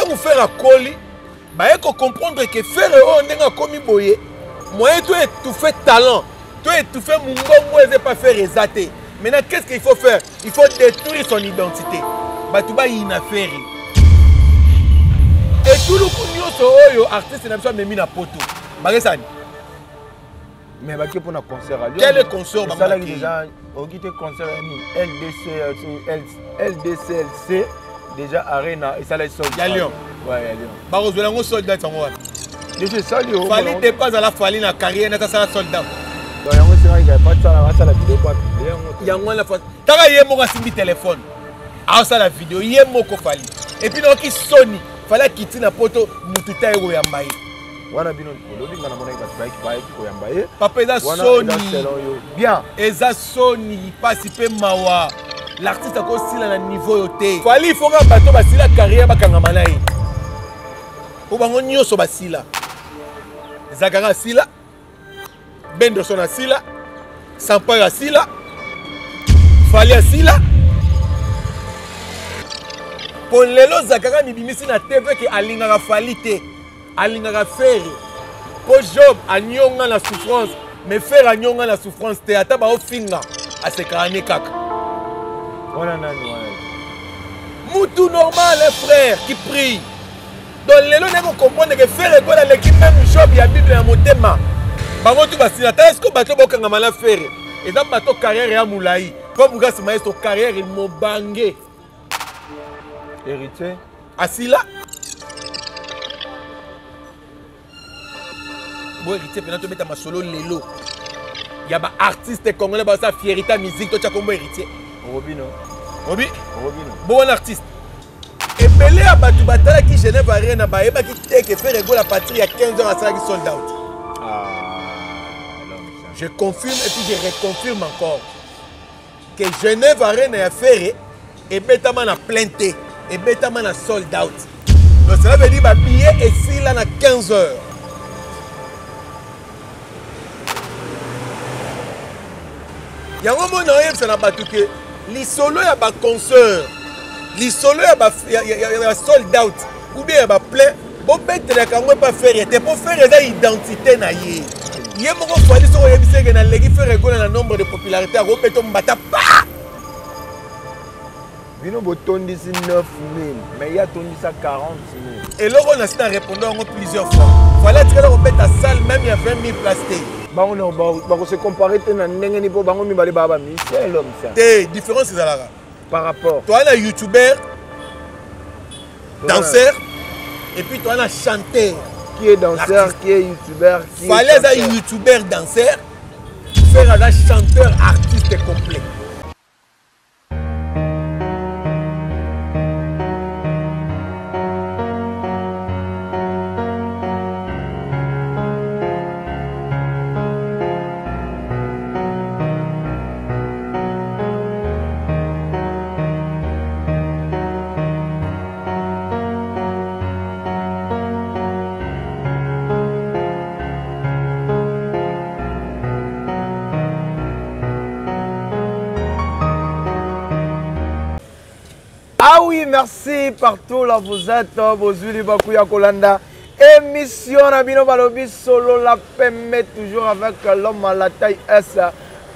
Ntango Ferre akoli, baye kocomprendre ke Ferre oyo ndenge akomi boye, moyen to étouffer talent, to étouffer mungongo eza epa Ferre eza te. Maintenant, qu'est-ce qu'il faut faire? Il faut détruire son identité. Bato bayina Ferre. Etuluku nyonso oyo artiste na biso amemi na poto bakesani. Mais bake mpona concert à Lyon. Quel est concert esalaki déjà oyoki te concert ya nini LDCLC déjà arena esalaki sold ya Lyon. Ouais, ya Lyon. Bakozwela yango sold out yango wana. Déjà esali yo. Fally depa azala Fally na carrière nata asala sold out. Donc yango esengaki basala basala video po apublie yango. Yango wana taka ye moko asimbi telefone aosala video ye moko Fally. Et puis nayoki soni Fally akiti na poto mutu ta ye koyamba ye. Wana bino olobi nga namonaki bato bayaki bayaki koyamba ye. Papa eza soni. Bien. Eza soni pasi pe mawa. L'artiste akosila na niveau yo te. Fally il faut kaka bato basila carrière bakangama na ye. Po bango nyonso basila. Zakara asila, Bendoson asila, Sampaio asila, Fally asila. Po lelo Zakara mibimisi na TV ke alingaka Fally te, alingaka Ferre. Po Job anyonga na souffrance, mais Ferre anyonga na souffrance te, ata baofinga asekaka ne kaka. Wana nani wana? Mutu normal, un frère qui prie. Donc lelo naye kocomprendre ke Ferre Gola aleki meme Job ya Bible ya motema. Bango tu basila. Tala sikoyo bato bokangama na Ferre. Eza bato carrière ya molai. Fabregas maestro carrière mobange. Héritier asila. Bo héritier pena tobeta masolo lelo. Ya ba artiste congolais ba sa fierté musique to tya kombo héritier. Robino. Robi? Robino. Bo wana artiste. Ebele ya bato batalaki Genève Arena bayebaki te ke Ferre Gola à partir ya 15 heures asalaki sold out. Ah, je confirme et puis je reconfirme encore que Genève Arena ya Ferre ebetama na plein te, ebetama na sold out. Donc cela veut dire ba billets esila na 15 heures. Yango mona oyebisa na bato ke lisolo ya ba concert, lisolo ya ba ya, ya, ya, ya sold out ou bien ya ba plein, bobetelaka yango epa Ferre te, po Ferre eza identité na ye. Ye moko Fally soki oyebisi eke naleki Ferre Gola na nombre de popularité, akobeta mbata pa. Bino botondisi 9000 mais ye atondisa 40000. Eloko na sina répondre yango plusieurs fois. Fally atikala kobeta salle même ya 20000 places te. Bango na bako se comparer te na ndenge ni po bango mibale ba ba musicien l'homme ça. Te différence ezalaka. Par rapport. Toi na youtubeur, danseur et puis toi na chanteur. Qui est danseur, qui est youtubeur, qui est Fally aza youtubeur danseur, Ferre aza chanteur artiste complet. Ah oui, merci partout là vous êtes, bozwi libaku ya kolanda émission na bino balobi solo la pembe toujours avec l'homme à la taille S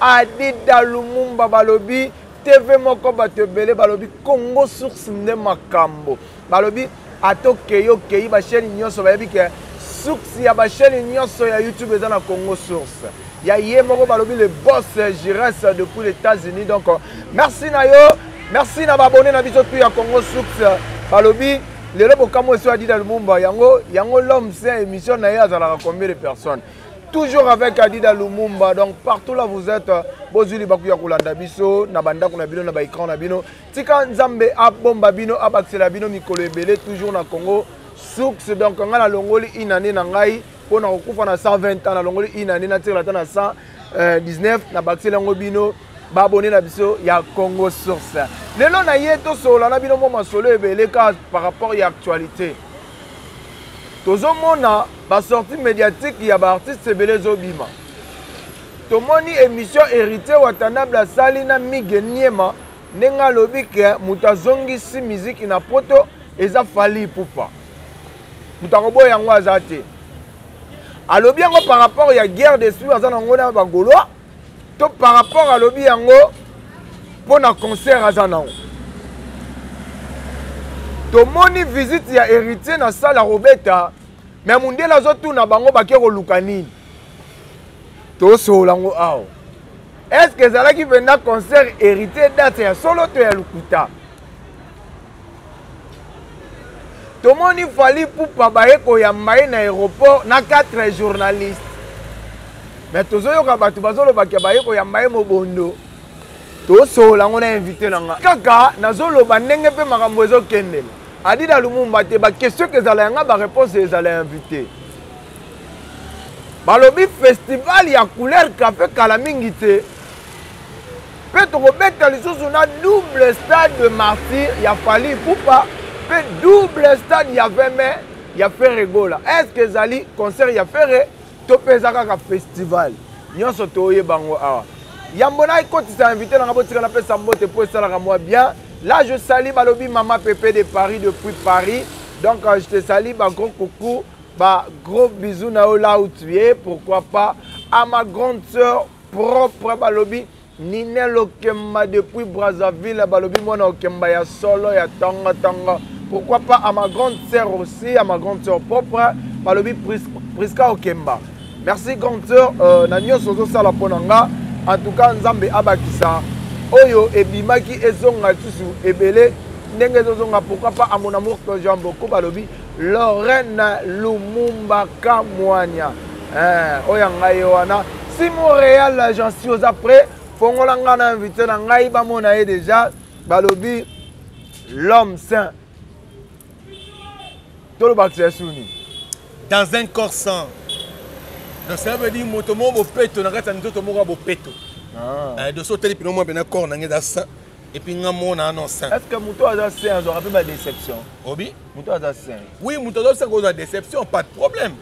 Adida Lumumba balobi TV moko bato ebele balobi Congo source nde makambo balobi ata okei okei ba chaîne nyonso bayebi ke source ya ba chaîne nyonso ya YouTube eza na Congo source ya ye moko balobi le boss Gires depuis les États-Unis. Donc merci na yo, merci na ba abonné na biso tout ya Congo source balobi lelo bokamwa eso Adida Lumumba yango yango l'homme c'est émission na ye azalaka combien de personnes toujours avec Adida Lumumba. Donc partout là vous êtes, bozwi libaku ya kolanda biso na bandako na bino na ba écran na bino. Tika Nzambe abomba bino abakisela bino mikolo ebele toujours na Congo source. Donc nga na longoli une année na ngai mpo na kokufa na 120 ans, na longoli une année na tikala ata na 119 na bakisela yango bino ba abonné na biso ya Congo Source. Lelo na ye tosolola na bino mwa masolo ebele ka par rapport ya actualité. Tozomona ba sortie médiatique ya ba artistes ebele ezobima. Tomoni émission Héritier Watanabe asali na Migue Niema ndenge alobi ke moto azongisi miziki na poto eza Fally Ipupa. Moto akoboya yango aza te. Alobi yango par rapport ya guerre d'esprit aza nango na ba Gaulois to par rapport alobi yango mpo na concert aza nango. Tomoni visite ya héritier na salle ya kobeta, mais mundele azotuna bango bake koluka nini. Tosolola yango awa. Est-ce que ezalaki mpenza concert héritier date ya solo to ya lokuta? Tomoni Fally Ipupa baye koyamba ye na aéroport na 4 journalistes. Mais tozoyoka bato bazoloba ke baye koyamba ye mobondo. Tosolola yango na invité na nga. Kaka nazoloba ndenge mpe makambo ezokendela. Adida Lumumba te ba question ezala ya nga ba réponse ezala ya invité. Balobi festival ya couleur café kala mingi te. Mpe tokobeta lisusu na double stade de martyr ya Fally Ipupa mpe double stade ya 20 mai ya Ferre Gola. Est-ce que ezali concert ya Ferre to mpe eza kaka festival? Nyonso toyeba yango awa. Yambo na ekotisa invité na nga botika napesa mbote mpo esalaka mwa bien. Là je salue balobi Mama Pepe de Paris depuis Paris. Donc je te salue ba gros coucou, ba gros bisous na yo là où tu es, pourquoi pas à ma grande sœur propre balobi Ninel Okemba depuis Brazzaville balobi mwana Okemba ya solo ya tanga tanga. Pourquoi pas à ma grande sœur aussi, à ma grande sœur propre balobi Priska Okemba. Merci grande sœur na nyonso ozosala mpo na nga. En tout cas Nzambe abakisa oyo ebimaki ezonga lisusu ebele ndenge ezozonga. Pourquoi pas à mon amour que j'aime beaucoup balobi Lorraine Lumumba Kamwanya. Oyo ngai wana si Montréal j'en suis aux après fongola nga na invité na ngai bamona ye déjà balobi l'homme saint tolobakisa suni dans un corps saint. Donc ça veut dire moto moko bopeto na kati ya nzoto moko ya bopeto. Donc so otali pino mwa pena corps na ngai eza saint et puis nga mona non saint. Est-ce que moto aza saint azwaka mpe ba déception? Obi? Moto aza saint. Oui, moto aza saint kozwa déception, pas de problème.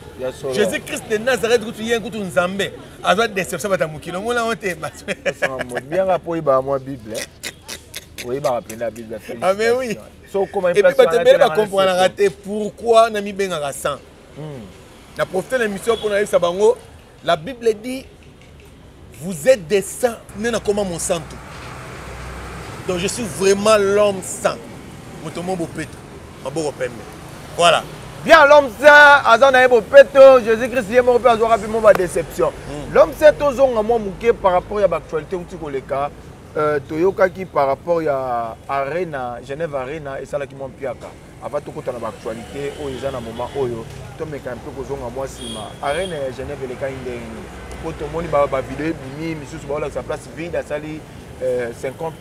Jésus-Christ de Nazareth kutu ye kutu Nzambe azwa déception bata mokili omona yango te. Bien nga po oyebaka mwa Bible. Oyebaka mpenza Bible. Ah mais oui. So okoma Et puis bato ebele bakomprenaka te pourquoi namibengaka saint. Na profite na émission mpo nayebisa bango, la Bible dit vous êtes des saints, nde nakoma monsantu. Donc je suis vraiment l'homme saint. Moto mo bopeto, maboko pembe. Voilà. Bien, l'homme saint, aza na ye bopeto, Jésus-Christ ye moko mpe azwaka mpe mo ba déception. L'homme saint tozonga mwa moke par rapport ya ba actualité outi koleka, toyokaki par rapport ya Arena, Genève Arena esalaki mwa mpiaka. Avant tokota na ba actualité oyo eza na moment oyo, tomeka mpe kozonga mwa nsima. Arena ya Genève elekaki ndenge nini? Po tomoni ba vidéo ebimi, misusu baolakisa place vide asali 50%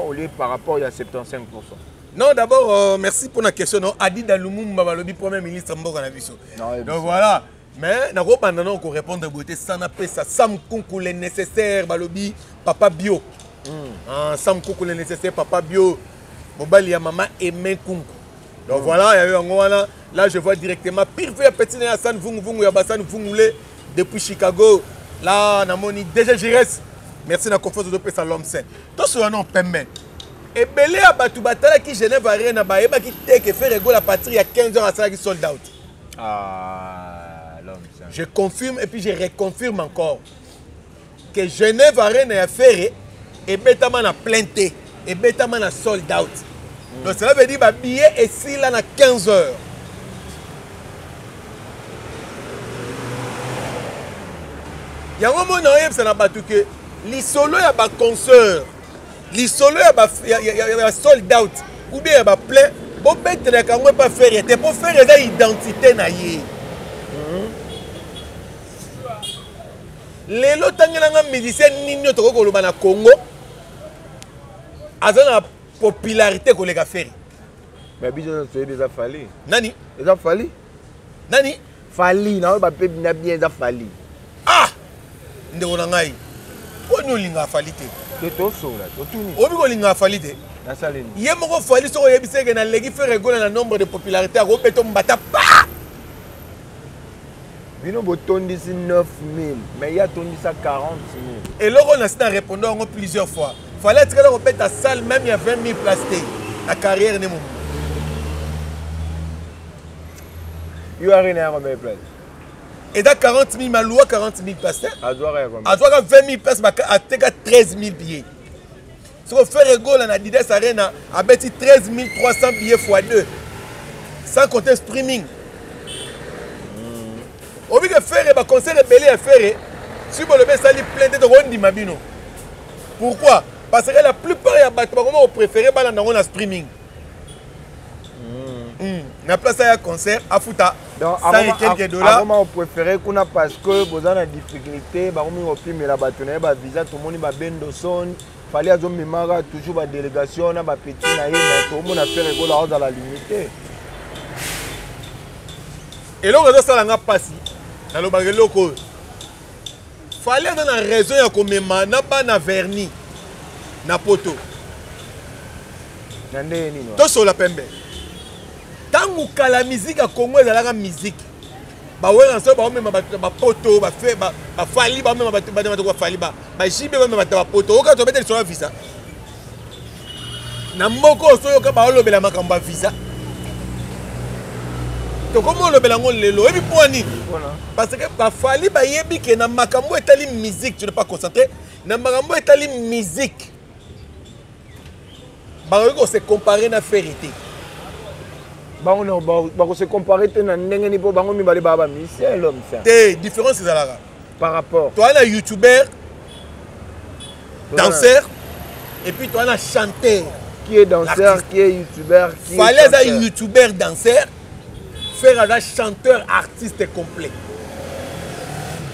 au lieu par rapport ya 75%. Non, d'abord, merci pour la question. Non, Adida Lumumba, balobi Premier ministre mboka na biso. Non, Donc voilà. Mais na ko banda non ko répondre beauté sans na pesa Sam Kunku le nécessaire balobi papa bio. Ah, Sam Kunku le nécessaire papa bio. Mobali ya mama Aimé Kunku. Donc voilà, il y a eu un wana. Là je vois directement pire fait petit na San Vungu Vungu ya Basan Vungule depuis Chicago. Là na moni déjà Jires. Merci na confiance de pesa l'homme saint. To so non pembe. Ebele ya bato batalaki Genève Arena bayebaki te que Ferre Gola à partir ya 15 heures asalaki sold out. Ah, l'homme saint. Je confirme et puis je reconfirme encore que Genève Arena ya Ferre ebetama na plein T, ebetama na sold out. Donc cela veut dire ba billet esila na 15 heures. Yango mona oyebisa na bato que lisolo ya ba concert, lisolo ya ba, ya, ya, ya, ya sold out ou bien ya ba plein, bobetelaka yango epa Ferre te, po Ferre eza identité na ye. Lelo tangelanga musicien nini oyo tokoki koloba na Congo aza na popularité koleka Ferre? Mais biso nyonso toyebi eza Fally. Nani? Eza Fally. Nani? Fally, na oyo ba pe na bien eza Fally. Ah! Ndeko na ngai, poni olingaka Fally te? Te tosola, totuni. Oyebi kolingaka Fally te? Nasali nini? Ye moko Fally soki oyebisi eke naleki Ferre Gola na nombre de popularité, akobeta mbata pa! Bino botondisi 9000, mais ye atondisa 40000. Eloko na sina répondre yango plusieurs fois. Fallait atikala kobeta salle même ya 20000 places te na carrière ne momo. U Arena ya combien de place? Eza 40 000, maluwa 40 000 place te. Azwaka ya combien? Azwaka 20 000 place, ateka 13 000 billets. Soko Ferre Gola na Adidas Arena abeti 13 300 billets fois 2, sans compter streaming. Obi ke Ferre, baconcert ebele ya Ferre, soki bolobi esali plein te, tokondima bino. Pourquoi? Parce que la plupart ya bato bakoma kopréféré balanda yango na streaming. Na place ya concert afuta 100 et quelques dollars. Akoma kopréféré kuna parce que boza na difficulté, bakomi kopimela bato na ye bavisa. Tomoni babendoson Fally azomemaka toujours badélégation na bapeti na ye, mais tomona Ferre Gola azala limité. Eloko ezosala nga mpasi, nalobaka eloko oyo, Fally aza na raison ya komema na bana verni na Poto. Na ndenge nini? Tosola pembe. Ntango kala, miziki ya Congo ezalaka miziki bawera so baomema bato na bapoto, baFally baomema bato, bato baFally, baJB bamema bato na bapoto. Oyoka tobete lisolo ya visa na mboka oyo, soyoka baolobela makambo ya visa, tokomi olobela yango lelo. Oyebi mpo nini? Parce que baFally bayebi ke na makambo etali musique, tu n'es pas concentré na makambo etali musique, bakoki kose comparer na Ferre te. Bango bakose comparer te na ndenge nini? Mpo bango mibale baa bamusicien, l'homme. Te, différence ezalaka. Par rapport? Toza na youtubeur danseur et puis toza na chanteur. Qui est danseur, qui est youtubeur, qui? Fally aza youtubeur danseur, Ferre aza chanteur artiste complet.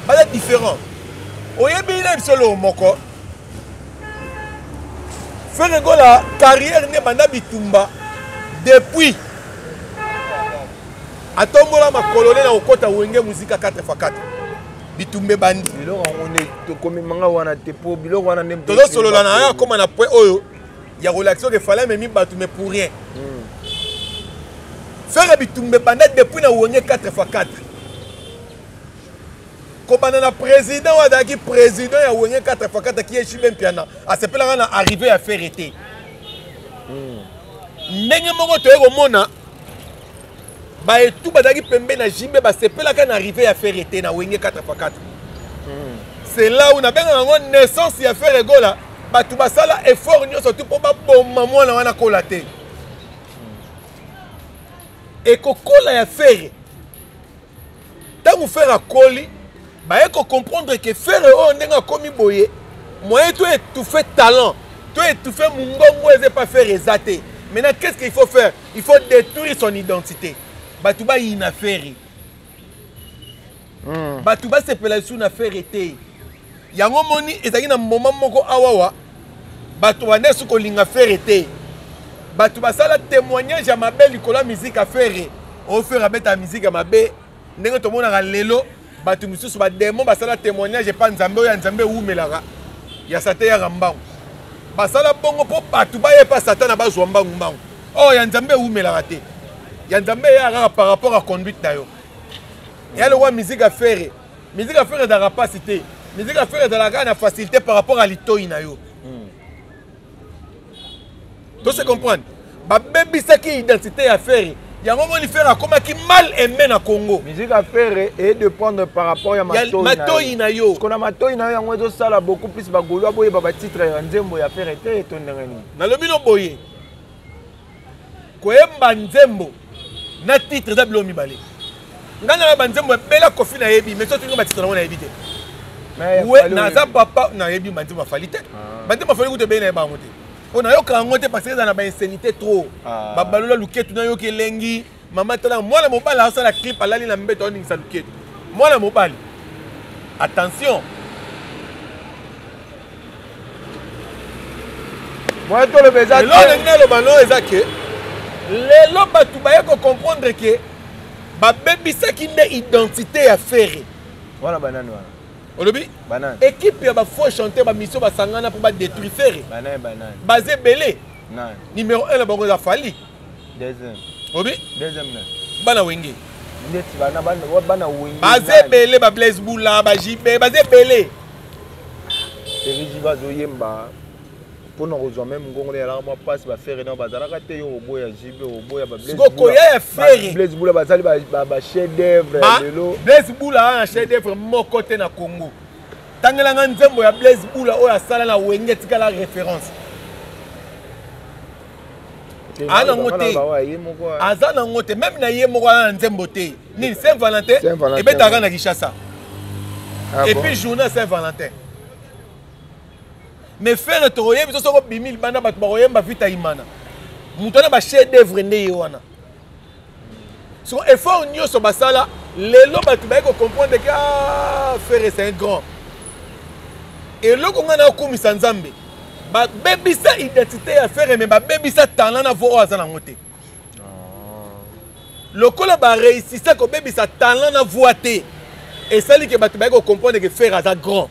Baza différent. Oyebi na biso eloko moko, Ferre Gola, carrière nde banda bitumba depuis atombola makolo nde na kokɔta Wenge Musica 4 x 4, bitumba ebandi. Biloko yango nde tokomemanga wana te, po biloko wana nde Tozosolola na yo, akóma na point oyo ya kolakisa oke Fally amemi bato, mais pour rien. Ferre, bitumba ebanda depuis na Wenge 4 x 4, kobanda na président oyo azalaki président ya Wenge 4 x 4, aki ye JB Mpiana, asepelaka na arrivé ya Ferre te. Ndenge moko toye komona baetu bazalaki pembe na JB basepelaka na arrivé ya Ferre te na Wenge 4 x 4. C'est là où nabengaka yango naissance ya Ferre Gola. Bato basala effort nyonso tu mpo baboma mwana wana kola te. Ekokola ya Ferre, ntango Ferre akoli, baye kocomprendre ke Ferre oyo, ndenge akomi boye, moyen to étouffer talent, to étouffer mongongo eza epa Ferre eza te. Maintenant, qu'est-ce qu'il faut faire? Il faut détruire son identité. Bato bayina Ferre, bato basepela lisusu na Ferre te. Yango moni ezalaki na moment moko awawa, bato banda esu kolinga Ferre te. Bato basala témoignage ya mabe likolo ya musique ya Ferre oyo, Ferre abeta musique ya mabe. Ndenge tomonaka lelo, bato misusu bademo basala témoignage epa Nzambe, oyo ya Nzambe ewumelaka, ya Satan yaka mbangu. Basala bongo mpo bato bayepa Satana, bazwa mbangu mbangu. Oyo ya Nzambe ewumelaka te. Ya Nzambe eyaka kaka par rapport à conduite na yo. Ya lokwa musique ya Ferre, musique ya Ferre ezalaka mpasi te. Musique ya Ferre ezalaka kaka na facilité par rapport à litoi na yo. To se comprendre, babebisaki identité ya Ferre. Yango moni Ferre akomaki mal aimé na Congo. Musique ya Ferre eye dépendre par rapport ya matoi na yo. Kona matoi na yo, yango ezosala beaucoup plus. Bagaulois boyeba batitre ya nzembo ya Ferre te, to ndenge nini? Nalobi no boye, koyemba nzembo na titre eza biloko mibale. Ngai nanga banzembo ebele Kofi nayebi, mais soki batitre nango nayebi te. We naza papa, nayebi banzembo aFally te. Banzembo aFally kutu ebele nayeba yango te, mpo nayoka yango te, parce que eza na bainsanité trop. Babalola luketu, nayoki elengi. Mama, tala mwana mobali asala clip, alali na mbeto, aoningisa luketu. Mwana mobali, attention. Moyen toloba eza. Lelo ndenge naloba no, eza ke lelo bato baye kocomprendre ke babebisaki nde identité ya Ferre. Wana banani wana? Olobi? Banani? Équipe ya bafaux chanteur, bamission basangana mpo badétruire Ferre. Banani, banani? Baza ebele. Nani? Numéro 1 na bango eza Fally. Deuxième? Obi? Deuxième nani? Bana Wenge. Ndeti bana, bana Wenge? Baza ebele, baBlaise Bula, baJB, baza ebele. Erigi bazoyemba. Mpona kozwa meme ngongo ezalaka mwa mpasi. Baferre nao bazalaka te. Yo oboya JB, oboya. Siko koya ya Ferre. Blaise Bula bazali bachef d'œuvre ya lelo. Blaise Bula aza na chef d'œuvre moko te na Congo. Tangelanga nzembo ya Blaise Bula oyo asala na Wenge etikala référence. Aza nango te, aza nango te. Même na ye moko aza na nzembo te. Nini? Saint Valentin ebetaka na Kinshasa et puis journée Saint Valentin. Mais Ferre, tokoyebi so soko bimi libanda, bato bakoyemba Vita Imana. Moto wana bachef d'œuvre nde ye wana. Soko effort nyonso basala lelo, bato baye kocomprendre ke ah, Ferre c'est un grand. Eloko ngai nakumisa Nzambe, babebisa identité ya Ferre, mais babebisa talent na voix oyo aza nango te. Lokola baréussisa kobebisa talent na voix te, esali ke bato baye kocomprendre ke Ferre aza grand.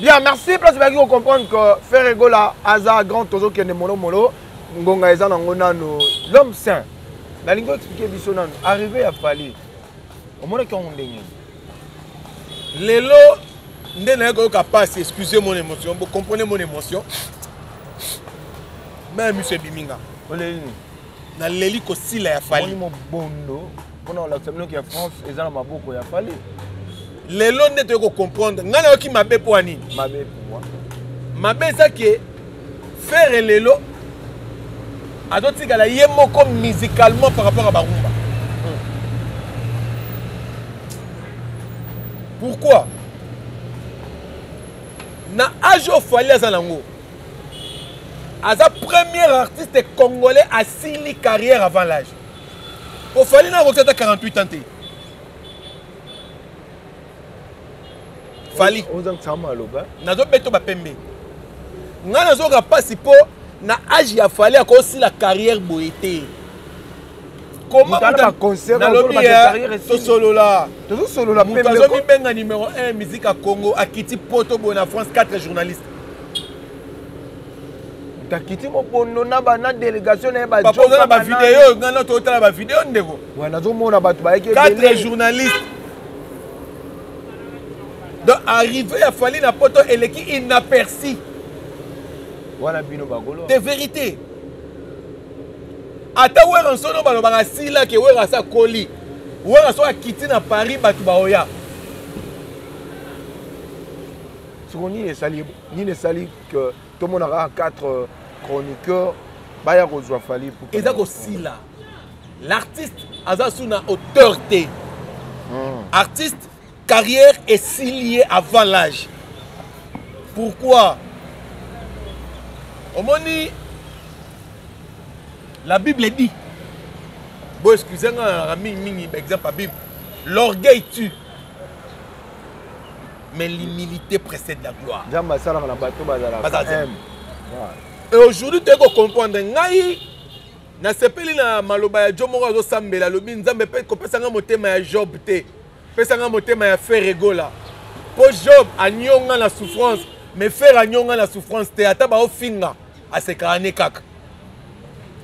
Bien, merci. Place bayaki kocomprendre que Ferre Gola aza grand. Tozokende molomolo, ngonga eza nango nano. L'homme saint, nalingi oexpliquer biso nano arrivé ya Fally, omonaki yango ndenge? Lelo nde naye koyoka mpasi. Excusez mon émotion, bo comprenez mon émotion. Me miso ebimi nga. Oleli nini? Naleli kosila ya Fally. Mobondo mpona kolakisa binoki ya France eza na maboko ya Fally. Lelo nde toyei kocomprendre. Ngai nayoki mabe mpo ya nini? Mabe pourquoi? Mabe eza ke Ferre lelo azotikala ye moko musicalement par rapport à barumba. Pourquoi? Na age oyo Fally aza nango, aza premier artiste congolais asili carrière avant l'âge. Po Fally na akoki ata 48 ans te. Fally nazobeta bapembe. Ngai nazoka mpasi mpo na age ya Fally akosila carrière boye te. Nalobi tosolola. Tozosolola. Moto azomibenga numéro 1 musique ya Congo, akiti poto boye na France, 4 journalistes. Takiti mobondo na na délégation na ye. Papa, oza na bavideo. Ngai na totala bavideo, ndeko. Nazomona bato bayaki. 4 journalistes. Donc arrivé ya Fally na poto eleki inaperçu. Wana bino bagolo. De vérité, ata Werrason oyo balobaka asila, ke Wera asa koli, Wera so akiti na Paris, bato baoya. Siko nini esali, nini esali ke tomonaka 4 chroniqueurs baya kozwa Fally? Eza kosila. L'artiste aza su na hauteur te. Artiste carrière esili ye avant l'âge. Pourquoi? Omoni, la Bible dit, bo excuse nga, nalaka mingimingi baexemple ya Bible: l'orgueil tue, mais l'humilité précède la gloire. Nzambe asalaka na bato bazalaka. Et aujourd'hui toyei kocomprendre. Ngai nasepeli na maloba ya jo moko azosambela, alobi: Nzambe, mpe kopesanga motema ya Job te, pesanga motema ya Ferre Gola. Mpo Job anyonga na souffrance, mais Ferre anyonga na souffrance te. Ata baofinga, asekaka ne kaka.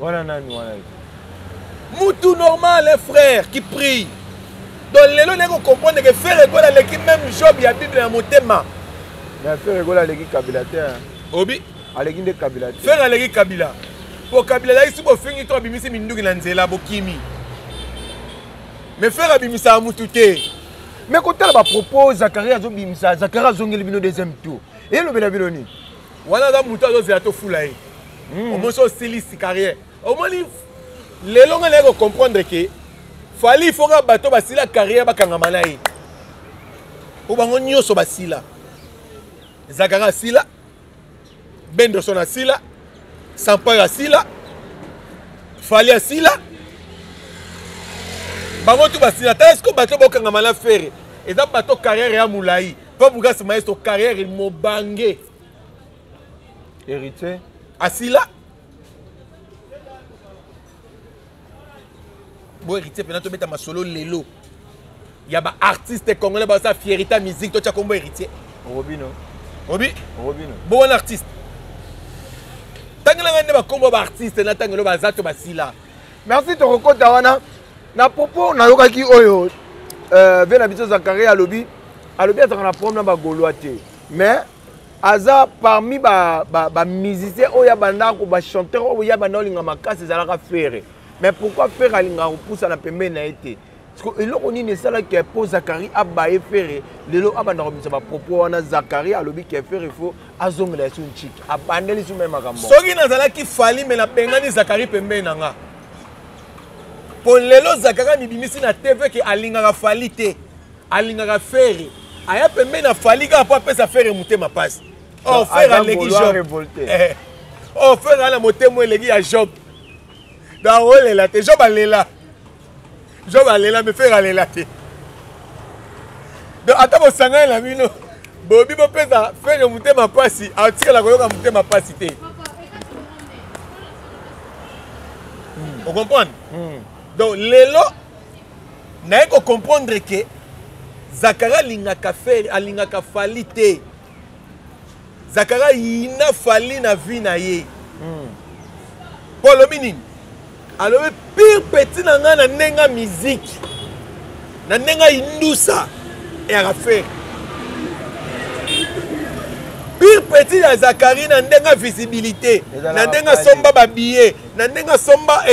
Wana nani wana? Mutu normal, un frère qui prie. Donc lelo naye kocomprendre ke Ferre Gola aleki même Job ya Bible na motema. Mais Ferre Gola aleki Kabila te. Obi? Aleki nde Kabila te. Ferre aleki Kabila, po Kabila alaki si bofingi to abimisi minduki na nzela, bokimi. Mais Ferre abimisaka mutu te. Mais kotala bapropos Zakari azobimisa, Zakari azongeli bino deuxième tour, elobela bino nini? Wana aza motu azozela tofula ye. Omoni so osilisi carrière. Omoni, lelo ngai naye kocomprendre ke Fally, foka bato basila carrière bakangama na ye, po bango nyonso basila. Zakari asila, Bendoson asila, Sampayo asila, Fally asila, bango tu basila. Tala siko bato bokangama na Ferre, eza bato carrière ya molai. Fabregas maestro, carrière mobange. Héritier. Asila bo Héritier mpena tobeta masolo lelo ya baartiste congolais basala fierité ya musique, totya kombo Héritier. Robino. Obi. Robino. Bo wana artiste, tangelanga nde bakombo ya baartiste na tangelo baza to basila. Merci. Tokokota wana na propos nayokaki oyo ve na biso Zakari alobi. Alobi azalaka na problème na bagaulois te, mais Aza parmi ba ba, ba musiciens oyo abanda ko ba chanteur oyo ya banda olinga makasi ezalaka Ferre. Mais pourquoi Ferre alingaka kopusa na pembeni na ye te? Parce que eloko nini esalaki mpo Zakari abaye Ferre lelo abanda kobimisa ba propos wana? Zakari alobi ke Ferre faut azongela ye su ntiki, abandeli su me makambo. Soki nazalaki Fally, me nabengani Zakari pembeni na nga, mpo lelo Zakari amibimisi na TV ke alingaka Fally te, alingaka Ferre. Aya pembeni na Fally kaka mpo apesa Ferre motema pasi. Or Ferre aleki Job. Or Ferre ana motema eleki ya Job, donc olela te. Job alela, Job alela, mais Ferre alela te. Donc ata bosangani na bino bobi bopesa Ferre motema pasi, atikala koyoka motema pasi te. Ocomprendre? Donc lelo naye kocomprendre ke Zakari alingaka Ferre, alingaka Fally te. Zakari ayina Fally na vie na ye. Mpo alobi nini? Alobi pire petit na ngai na ndenge ya musique, na ndenge ya indusa eyaka Ferre. Pire petit ya Zakari na ndenge ya visibilité, na ndenge asomba babillet, na ndenge asomba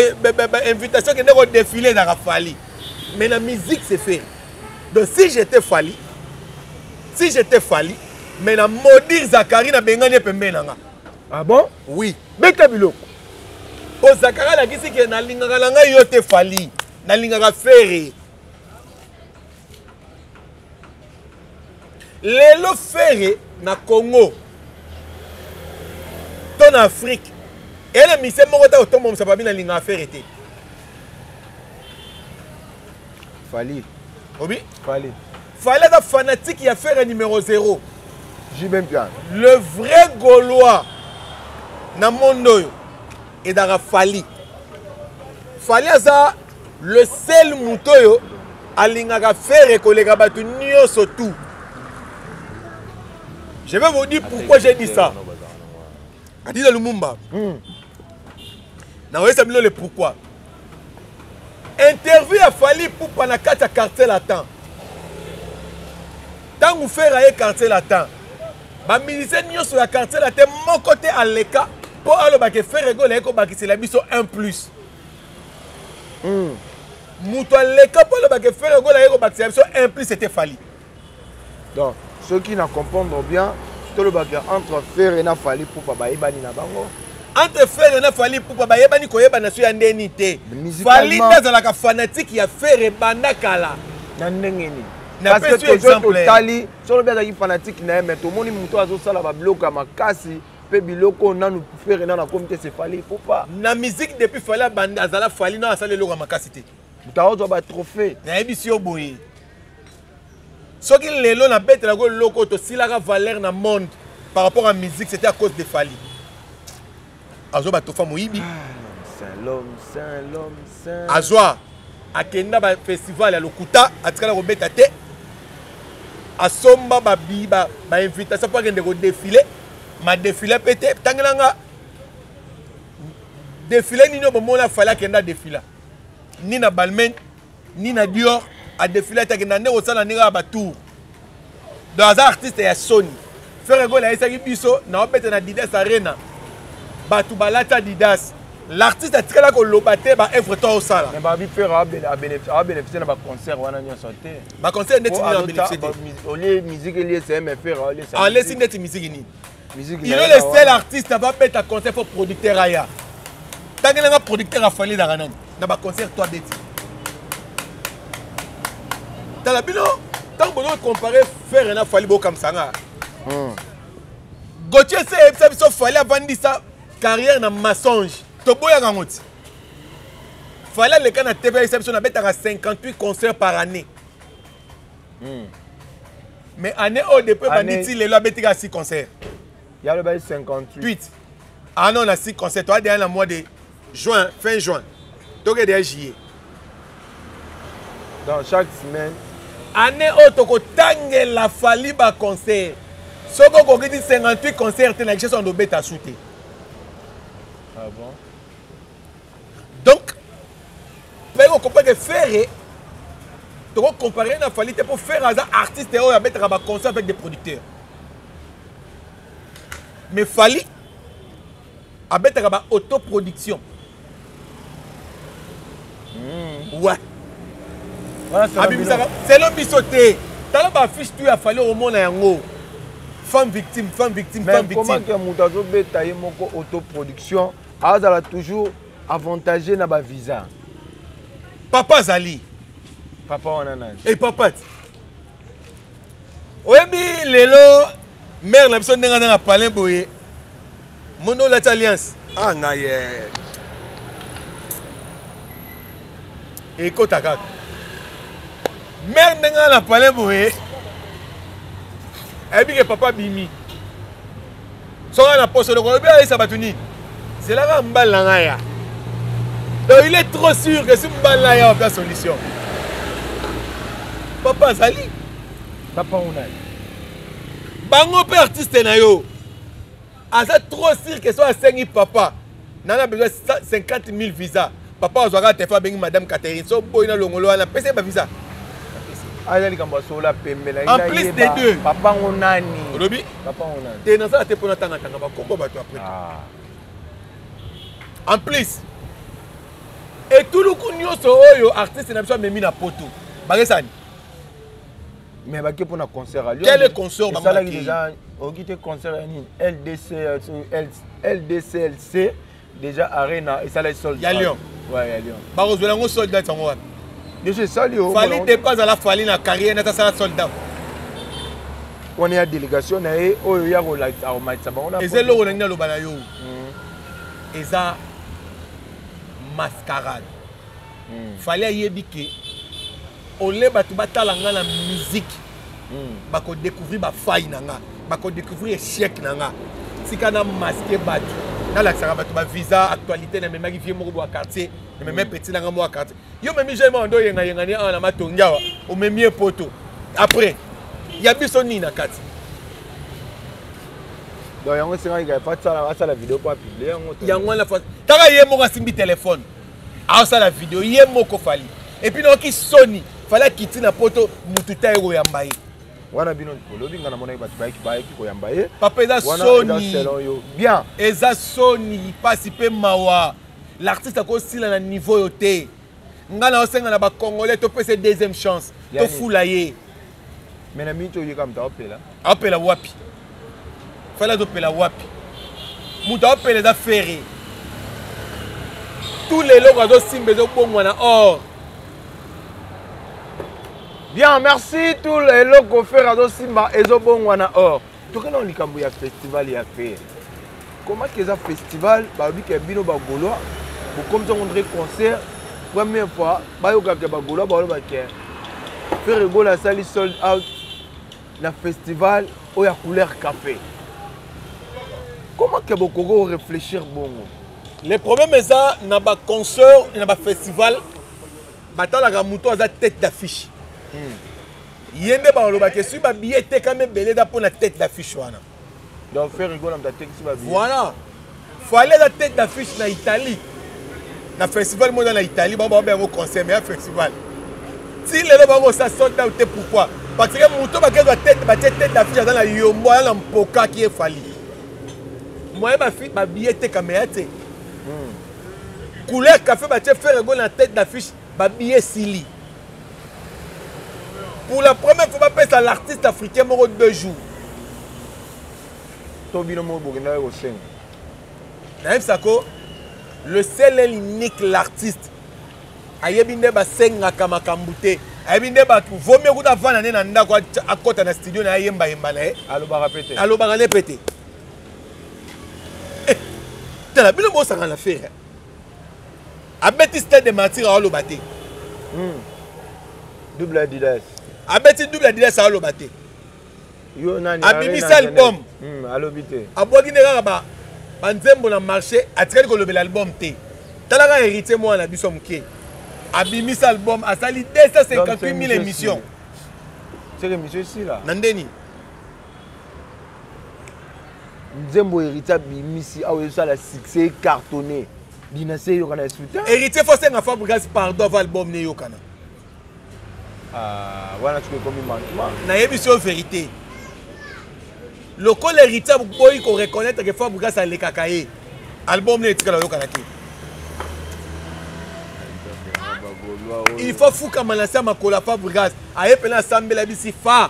invitation kende kodéfiler, ezalaka Fally. Mais na musique, c'est Ferre. Donc si j'étais Fally, si j'étais Fally, mais na maudire Zakari, na bengani ye pembeni na nga. Ah bon? Oui. Beta biloko. Po Zakari alakisi ke nalingaka na ngai yo te Fally, nalingaka Ferre. Lelo Ferre na Congo to na Afrique, eye na mise moko ta kotombomisa babi nalingaka Ferre te. Fally. Obi? Fally. Fally aza fanatique ya Ferre numéro 0. JB Mpiana. Le vrai Gaulois na monde oyo ezalaka Fally. Fally aza le seul moto oyo alingaka Ferre koleka bato nyonso tout. Je vais vous dire pourquoi j'ai dit ça. Adida Lumumba. Nakoyesa bino le pourquoi. Interview ya Fally Ipupa na kati ya Quartier Latin. Ntango Ferre aye Quartier Latin, baministre nyonso ya Quartier Latin moko te aleka mpo alobaka Ferre Gola aye kobakisela biso 1 plus. Moto aleka mpo alobaka Ferre Gola aye kobakisela biso 1 plus, c'était Fally. Donc soki na comprendre bien, tolobaka entre Ferre na Fally Ipupa bayebani na bango. Entre Ferre na Fally Ipupa bayebani koyebana so ya ndeni te. Fally nde azalaka fanatique ya Ferre banda kala. Na ndenge nini? Parce que totali solo mpe azalaki fanatique na ye, mais tomoni moto azosala babiloko ya makasi mpe biloko nanu Ferre nanu akomi te, c'est Fally Ipupa. Na musique depuis Fally abanda azala, Fally nanu asala eloko ya makasi te. Moto akozwa batrophée. Nayebisi yo boye, soki lelo nabetelaka eloko oyo tosilaka valeur na monde par rapport à musique, c'était à cause de Fally. Azwa batofa moyibi. Azwa akenda bafestival ya lokuta, atikala kobeta te. Asomba bainvitation mpo akende kodéfiler, madéfiler mpe te. Tangelanga défilé nini oyo bomona Fally akenda défiler, ni na Balmain ni na Dior adéfiler te. Akenda nde kosala ndenge ya batour. Donc aza artiste ya soni. Ferre Gola ayesaki biso na obeta na Adidas Arena, bato balati Adidas. L'artiste atikala koloba te baœuvre to osala. Mais babi Ferre abénéficie na baconcert wana nyonso te. Baconcert ndeti nini abénéficie te? Olie musique eliesa, mais Ferre alesa. Alesi ndeti musique nini? Il est le seul artiste ababeta concert fo producteur aya. Ntangelanga producteur afali ezalaka nani na baconcert to abeti? Tala bino, ntango bozo compare Ferre na Fally, bokamisa nga. Gautier se eyebisa biso Fally avandisa carrière na mensonge, toboyaka yango ti Fally aleka na TV ayebisa biso nabetaka 58 concerts par année. Mais année oyo depuis ebandi ti lelo abetika 6 concerts. Yalobaki 58. 8. Ah non, na 6 concerts toa deya na mois de juin, fin juin, toke deya juillet. Dans chaque semaine. Année oyo tokotangela Fally baconcert, soki okoki ti 58 concert te na richesse wana, obeta su te. Ah bon? Donc baye kocomprendre ke Ferre tokocompare na Fally te, mpo Ferre aza artiste oyo abetaka baconcert avec des producteurs. Mais Fally abetaka ba autoproduction. Ouais. Abimisaka selon biso te. Tala ba affiche tout ya Fally, okomona yango. Femme victime, femme victime, Mais femme comment victime. que moto azobeta ye moko autoproduction, azala toujours avantagé na bavisa? Papa azali. Papa wana nani? E papa ti. Oyebi lelo mare na biso ndenge aza na palin boye, mondo olati alliance. Ah ngai ye. Ekota kaka. Mare ndenge aza na palin boye, ayebi ke papa abimi. Soki na poso loko oyebi ayesa bato nini? Zelaka mobali na ngai ya. Donc il est trop sûr que si mobali na ya wapia solution. Papa azali. Papa wana. Bango mpe artiste na yo. Aza trop sûr que so asengi papa. Nana besoin 50 000 visa. Papa azwaka telefone, abengi madame Catherine. So boyi na longolo wana, pesa ye ba visa. Aza likambo ya solo pembe na En plus des deux. Papa ngo nani? Olobi? Papa ngo nani? Te, nasala te mpona tangatanga bakombo bato après. En plus, etuluku nyonso oyo artiste na biso amemi na poto bakesani. Mais bake mpona concert à Lyon. Quel concert bango esalaki bakei? Déjà oyoki te concert ya nini, LDC, LDCLC déjà, arena esalaki sold Ya out. Lyon. Ouais, ya Lyon. Bakozwela yango sold out yango wapi? Déjà esali o Fally depa azala Fally na carrière nati asala sold out. Wana ya délégation na ye oyo ya komatisa bango na Eza eloko nangi naloba na yo. Eza mascarade. Fally ayebi ke ole bato batala nga na musique, bakodécouvrir bafaille na nga, bakodécouvrir échec na nga. Tika na masque bato, nalakisaka bato bavisa actualité. Namemaki vie moko boya quartier, namemi petit na nga moko ya quartier. Yo memi jeune moko nde oyengayenga ni awa na matongi awa, omemi ye poto, après ya biso nini na kati? Donc yango esengaki kaka asala video mpo apublie yango. Yango wana taka ye moko asimbi telefone, aosala video ye moko Fally. Et puis nayoki soni, Fally akiti na poto, mutu ta ye koyamba ye. Wana bino olobi, nga namonaki bato bayaki koyamba ye. Papa, eza Wana eza soni. Selon yo bien. Eza soni, mpasi mpe mawa. L'artiste akosila na niveau oyo te. Ngai na osenga na bacongolais, topesa ye deuxième chance. Yani. Tofula ye. Mais na miniti oyeka, moto aopela. Aopela wapi? Fally azopela wapi? Moto aopela eza Ferre. Tout leloko azosimba ezobongwana or. Bien, merci. Tout eloko Ferre azosimba ezobongwana or. Tokenda na likambo ya festival ya Ferre. Comment ke eza festival, balobi ke bino bagaulois bokomisa ngo ndre concert. Première fois bayokaka bagaulois baloba ke Ferre Gola asali sold out na festival oyo ya Couleur Café. Comment ke bokoki réfléchir bongo? Le problème eza na baconcert, na bafestival, batalaka moto aza tête d'affiche. Ye nde balobaka soki babillet etekami ebele, eza mpona tête d'affiche wana. Donc Ferre Gola moto atekisi babillet? Voilà. Fally eza tête d'affiche na Italie, na festival moko eza na Italie. Bango baobe yango concert, mais ya festival. Ti lelo bango osala sold out te. Pourquoi? Parce que moto bakezwa tête, batie tête d'affiche, aza na yombo, aza na mpokaki ye Fally. Moyen babillet etekama ya te. Couleur Café, batie Ferre Gola na tête d'affiche, babillet esili. Pour la première fois bapesa l'artiste africain moko 2 jours. To bino moko bokendaki kosenga? Nayebisako, le seul et l'unique, l'artiste ayebi nde basengaka makambo te, ayebi nde bato vomi okuta avanda nde na ndako, akɔta na studio na ye, ayembayemba na ye. Alobaka pe te. Alobaka nde mpe te. Eh, tala bino bosanga na Ferre, abeti Stade de Martyr, aoloba te. Double Adidas. Abeti double Adidas, aoloba te. Yo nani? Abimisi Arena album. Jeunesse. Alobi te. Abwaki nde kaka banzembo na marché, atikali kolobela album te. Talaka Héritier, mwana na biso moke, abimisi album, asali 258 000 émissions. Seke émission esila. Na ndeni? Nzembo Héritier abimisi awa ezosala succès, cartonné, dynastie eyokana esu te. Héritier faut senga Fabregas pardon avant album ne eyokana. Ah, wana soki ekomi manquement. Nayebi so vérité. Lokola Héritier aboyi ko reconnaître que Fabregas alekaka ye, album ne etikala oyokana te. Il faut fukama na se ya makolo ya Fabregas, aye mpena asambela bisi fa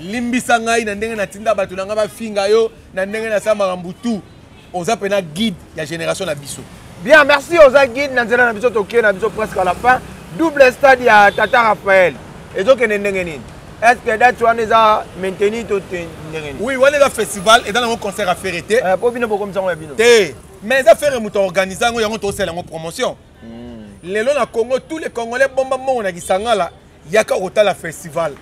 limbisa ngai na ndenge natinda bato na ngai bafinga yo na ndenge nasala makambo tout, oza mpena guide ya génération na biso. Bien, merci, oza guide na nzela na biso, tokei na biso presque à la fin. Double stade ya Tata Raphaël ezokende ndenge nini? Est ce que date wana eza maintenu to te, ndenge nini? Oui, wana eza festival, eza nango concert ya Ferre te. Po bino bokomisa yango ya bino. Te, mais eza Ferre moto aorganize yango, yango tosala yango promotion. Lelo na Congo, tous les Congolais bomba mbongo na Kisangala, yaka kotala festival.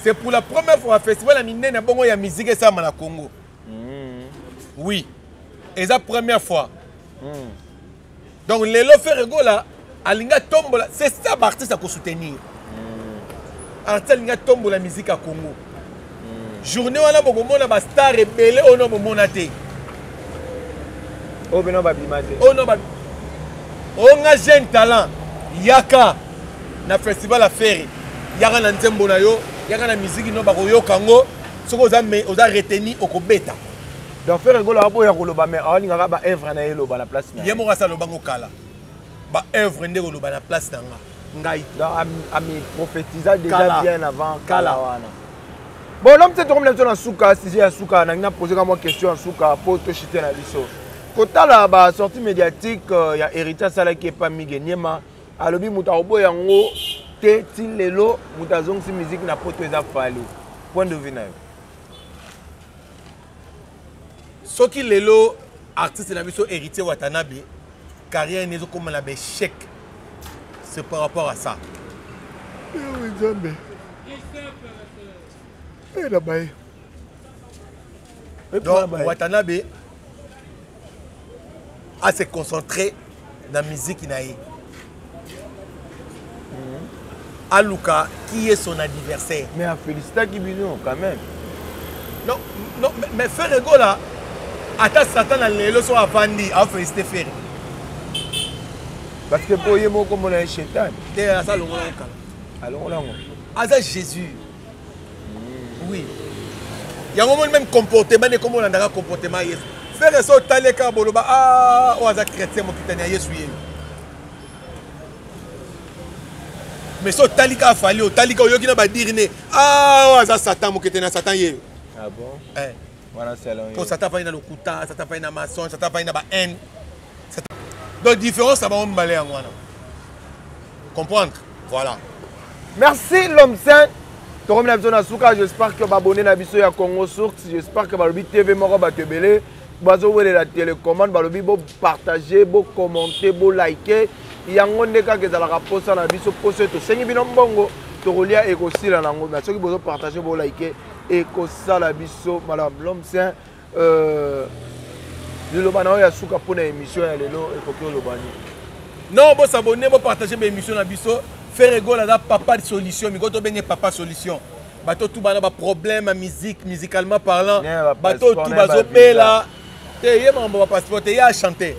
C'est pour la première fois festival ya minene bongo ya musique esalama na Congo. Oui, eza première fois. Donc lelo Ferre Gola alingi atombola, c'est ça baartiste akosoutenir. Artiste alingi atombola musique ya Congo. Journée wana bokomona bastar ebele oyo no bomona te. Oyo bino babima te. Oyo no ba oyo nga jeune talent, yaka na festival ya Ferre, yaka na nzembo na yo, yaka na musique no bakoyoka yango. Soki oza, oza retenu, okobeta. Donc Ferre Gola aboya koloba, mais awalingaka ba œuvre na ye eloba na place na ye moko. Asa alobango kala, ba œuvre nde koloba na place na nga ngai. Donc ami prophétisa déjà. Kala. Bien avant kala wana. Bon, l'homme te, tokomi na biso na suka, sujet ya suka. Nangi na pose ka mwa question ya suka po toshite na biso. Kotala basortie médiatique ya Héritier asalaki epa Mige Niema, alobi moto akoboya yango te, ti lelo moto azongisi musique na poto eza Fally. Point de vue na yo? Soki lelo artiste na biso Héritier Watanabe, carrière ne ezokóma na baéchec, c'est par rapport à ça. Nzambe na baye. Donc Watanabe a se concentrer na musique na ye, aluka qui est son adversaire. Mais afélicitaki bino quand même. Non, non, mais Ferre Gola, ata Satan na lelo so avandi, afélicité Ferre. Parce que po ye moko mona ye Shetani. Te, aza longola ngo kala. Alongola yango. Aza Jésus. Oui, yango moni même comportement nde komona olandaka comportement ya Yesu. Ferre so otali kaka boloba ah, oyo aza chrétien, mokitani ya Yesu ye. Mais so otali kaka Fally, otali kaka, oyoki na badire ne, ah, oyo aza Satan, mokitani ya Satan ye. Ah bon? Eh. Wana selon ye. Po Satan afandi na lokuta, Satan afandi na mensonge, Satan afandi na bahaine. Donc différence na bango mibale yango wana, comprendre, voilà. Merci l'homme saint, tokomi na biso na suka. J'espère que babone na biso ya Congo Source, j'espère que balobi TV moko, bato ebele bazowelela télécommande, balobi bopartage, bocommente, bolike. Yango nde kaka ezalaka mposa na biso. Mposa tosengi bino mbongo tokolia ekosila nango, mais soki bozopartage, bolike, ekosala biso malamu. L'homme saint, liloba na oyo ya suka mpona émission ya lelo ekoki oloba nini? Non, bosabone, bopartage baémission na biso. Ferre Gola aza papa de solution, miko tobenge papa solution. Bato tu bana baproblème ya musique, musicalement parlant, bato tu bazobela te, ye makambo bapasseport te, ye achante.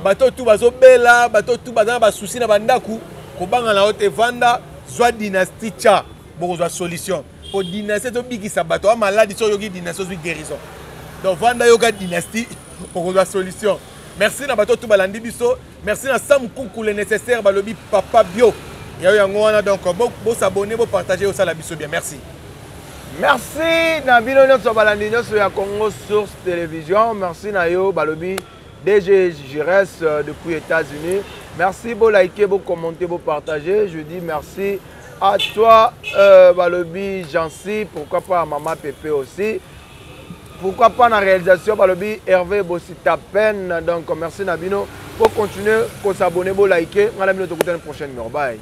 Bato tu bazobela, bato tu baza na basusi na bandako, kobanga na yo te, vanda, zwa Dynastie, tya, bokozwa solution. Po Dynastie ezobikisa bato a maladi. So oyoki Dynastie, ozwi guérison. Donc vanda, yoka Dynastie, okozwa solution. Merci na bato tu balandi biso. Merci na Sam Kuku, le nécessaire, balobi papa bio yayo yango wana. Donc bosabone, bopartage, osala biso bien. Merci. Merci na bino nyonso balandi nyonso ya Congo Source Télévision. Merci na yo, balobi DG Gires depuis États-Unis. Merci, bo liker, bo commenter, bo partager. Je dis merci à toi, balobi Jancy, pourquoi pas à Maman Pépé aussi. Pourquoi pas na réalisation, balobi Hervé Bossitapen. Donc merci na bino. Pour continuer, pour s'abonner, bo liker. Ngala bino tokutana prochaine numéro. Bye.